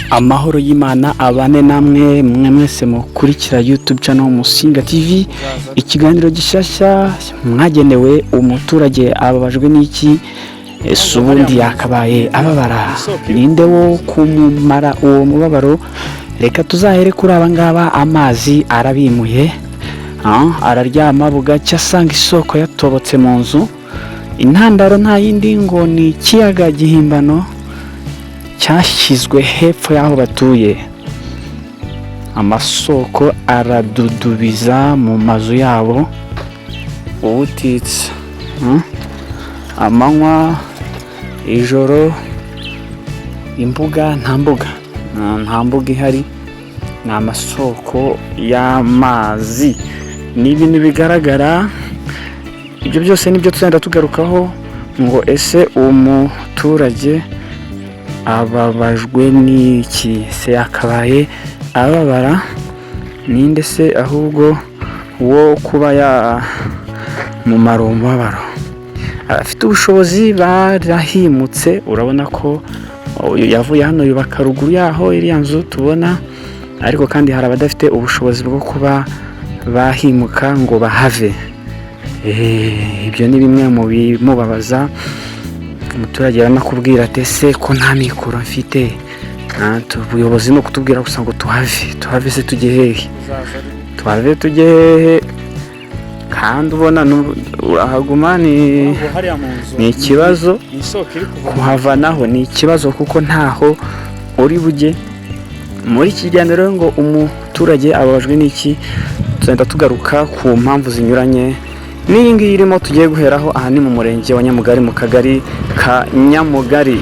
Amahoro y'Imana abane namwe mwe mwese mukurikira YouTube channel Musinga TV. Ikiganiro gishyashya mwagenewe, umuturage ababajwe n'iki? Ese ubundi yakabaye ababara? Ninde wo kumumara uwo mubabaro? Reka tuzahere kuri aba ngaba. Amazi arabimuye. Araryama bugacya asanga isoko yatobotse mu nzu. Intandaro nta yindi, ngo ni ikiyaga gihimbano cyashyizwe hepfo y'aho batuye. Amasoko aradudubiza mu mazu yabo ubutitsa. Amanywa, ijoro, imbuga nta mbuga, nta mbuga ihari, ni amasoko y'amazi. Ni ibintu bigaragara. Ibyo byose nibyo tuzagenda tugarukaho, ngo ese umuturage ababajwe n'iki? Se yakabaye ababara? Ninde se ahubwo wo kuba yamumara umubabaro? Abafite ubushobozi barahimutse. Urabona ko uyu yavuye hano yubaka ruguru yaho iriya nzu tubona, ariko kandi hari abadafite ubushobozi bwo kuba bahimuka ngo bahave. Ibyo ni bimwe mu bimubabaza. Umuturage aranakubwira ati: "Ese ko nta mikoro mfite?" Ubuyobozi ni ukutubwira gusa ngo tuhave. Tuhave se tujye hehe? Tuhave tujye hehe kandi ubona urahaguma ni Hariya mu nzu ni ikibazo. Ni isoko iri kuva. Kuhava naho ni ikibazo, kuko ntaho uri bujye. Muri iki kiganiro rero ngo umuturage ababajwe n'iki, tugenda tugaruka ku mpamvu zinyuranye n'iyi ngiyi irimo tugiye guheraho. Aha ni mu murenge wa Nyamugari, mu kagari ka Nyamugari.